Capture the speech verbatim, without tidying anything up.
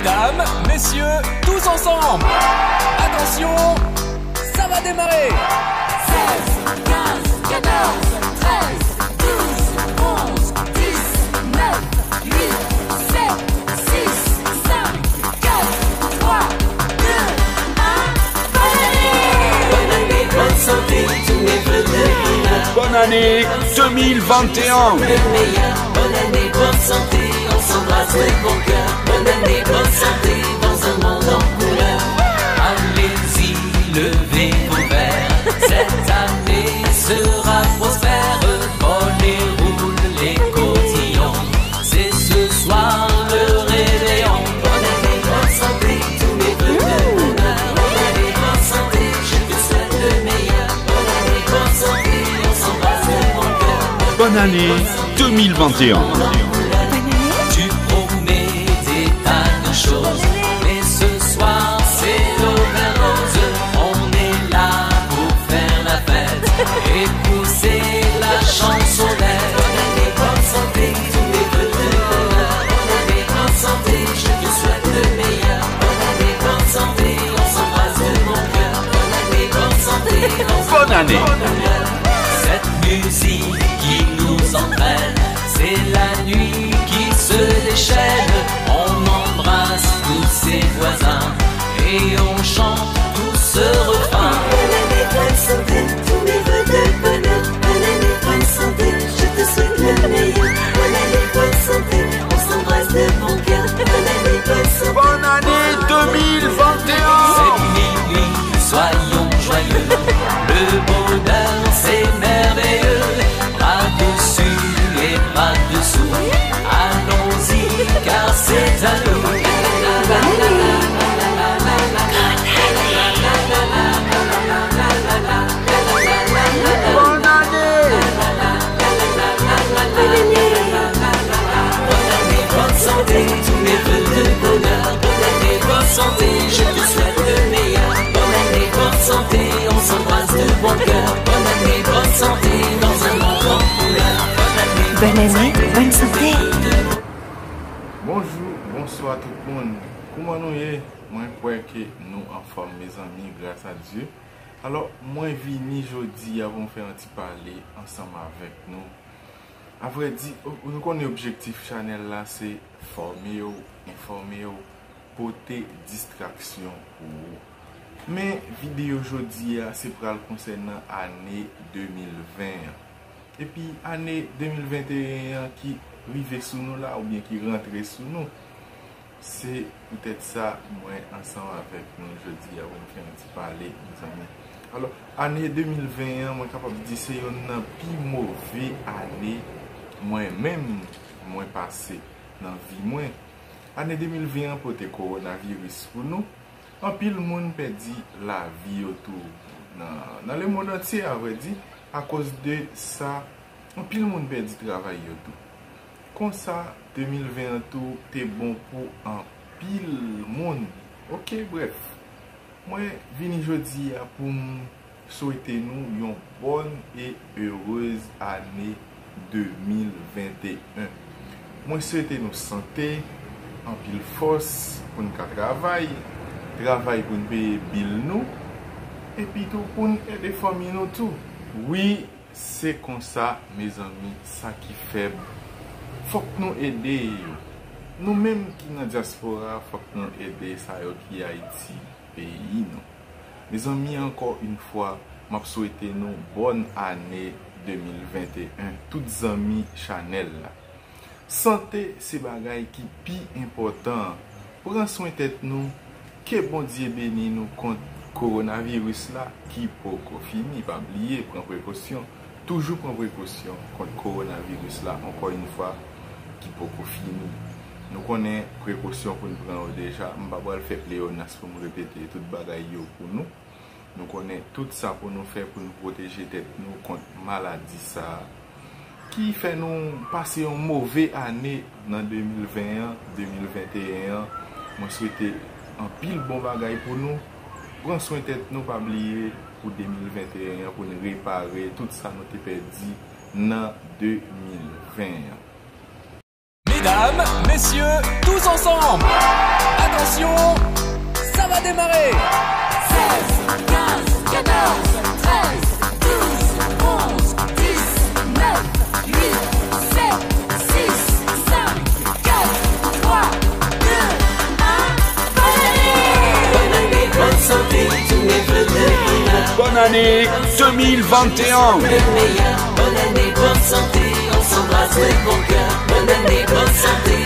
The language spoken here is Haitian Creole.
Mesdames, messieurs, tous ensemble. Attention, ça va démarrer. Seize, quinze, quatorze, treize, douze, onze, dix, neuf, huit, sept, six, cinq, quatre, trois, deux, un. Bonne année, bonne santé, tous mes vœux de bonheur. Bonne année deux mille vingt et un. Le meilleur. Bonne année, bonne santé, on s'embrasse de bon cœur. Bonne année, bonne santé, dans un monde en couleur. Allez-y, levez vos verres. Cette année sera prospère. Bonne et roule les cotillons. C'est ce soir le réveillon. Bonne année, bonne santé, tous mes vœux de bonheur. Bonne année, bonne santé, je te souhaite le meilleur. Bonne année, bonne santé, on s'embrasse de bon cœur. Bonne année deux mille vingt et un. Tu promets des tas de choses, mais ce soir c'est l'overdose. On est là pour faire la fête et pousser la chansonnette. Bonne année, bonne santé, tous mes vœux de bonheur. Bonne année, bonne santé, je te souhaite le meilleur. Bonne année, bonne santé, on s'embrasse de bon cœur. Bonne année, bonne santé, dans un monde en couleur. Bonne année. Cette musique qui nous entraîne, c'est la nuit qui se déchaîne. On embrasse tous ses voisins et on chante tous ce refrain. Bonne année, bonne santé, tous mes vœux de bonheur. Bonne année, bonne santé, je te souhaite le meilleur. Bonne année, bonne santé, on s'embrasse de bon cœur. Bonne année, bonne santé. Bonne année deux mille vingt et un. C'est minuit, soyons joyeux. Le bonheur, c'est merveilleux. Bras dessus et bras dessous. Allons-y, car c'est à nous. Bonne année. Bonne année, bonne santé, tous mes vœux de bonheur. Bonne année, bonne santé, je te souhaite le meilleur. Bonne année, bonne santé, on s'embrasse de bon cœur. Bonne année, bonne santé, dans un monde en couleur. Bonne année, bonne santé. Bonjou, bonswa tout moun. Kouman nou ye? Mwen kwè ke nou anfòm, mezanmi, gras a Dye. Alò, mwen vini jodi a pou m fè yon ti pale ansanm avèk nou. Avrèdi, o-, nou konnen objektif chanèl la se fòme w, enfòme w, pote distraksyon pou ou. Men videyo jodi a se pral konsènan ane de mil ven an. Epi ane de mil venteyen an ki rive sou nou la, oubyen ki rantre sou nou. Se poutèt sa mwen ansanm avèk nou jodi a pou n fè yon ti pale, mezanmi. Alò, ane de mil ven an, mwen kapab di se yonn nan pi move ane mwen menm mwen pase nan vi mwen. Ane de mil ven an pote kowonaviris pou nou. Anpil moun pèdi lavi yo tou nan, nan lemonn antye, avrèdi. Akoz de sa, anpil moun pèdi travay yo tou. Konsa, de mil ven an tou te bon pou anpil moun. Oke, brèf. Mwen vini jodi a pou m swete nou yon bòn e erez ane de mil venteyen. Mwen swete nou sante, anpil fòs pou n ka travay, travay pou n peye bil nou, epi tou pou n ede fanmi nou tou. Wi, se konsa, mezanmi, sa ki fèb, fòk nou ede yo. Nou menm ki nan dyaspora, fòk nou ede sa yo ki Ayiti, peyi nou. Mezanmi, ankò yon fwa, m ap swete nou bòn ane de mil venteyen, tout zanmi chanèl la. Sante se bagay ki pi enpòtan an. Pran swen tèt nou, ke Bondye beni nou kont kowonaviris la ki poko fini. Pa bliye, pran prekosyon, toujou pran prekosyon kont kowonaviris la, ankò yon fwa, ki poko fini. Nou konnen prekosyon pou n pran yo deja, m pa pral fè pleyonas pou m repete tout bagay yo pou nou. Nou konnen tout sa pou nou fè pou nou pwoteje tèt nou kont maladi sa a, ki fè nou pase yon move ane nan de mil ven an, de mil venteyen an. Mwen swete anpil bon bagay pou nou. Pran swen tèt nou, pa bliye, pou de mil venteyen an, pou n repare tout sa nou te pèdi nan de mil ven an. Mesdames, messieurs, tous ensemble. Attention. Démarrer. Seize, quinze, quatorze, treize, douze, onze, dix, neuf, huit, sept, six, cinq, quatre, trois, deux, un. Bonne année, bonne santé, tous mes vœux de bonheur. Bonne année deux mille vingt et un. Le meilleur. Bonne année, bonne santé, on s'embrasse de bon cœur. Bonne année, bonne santé,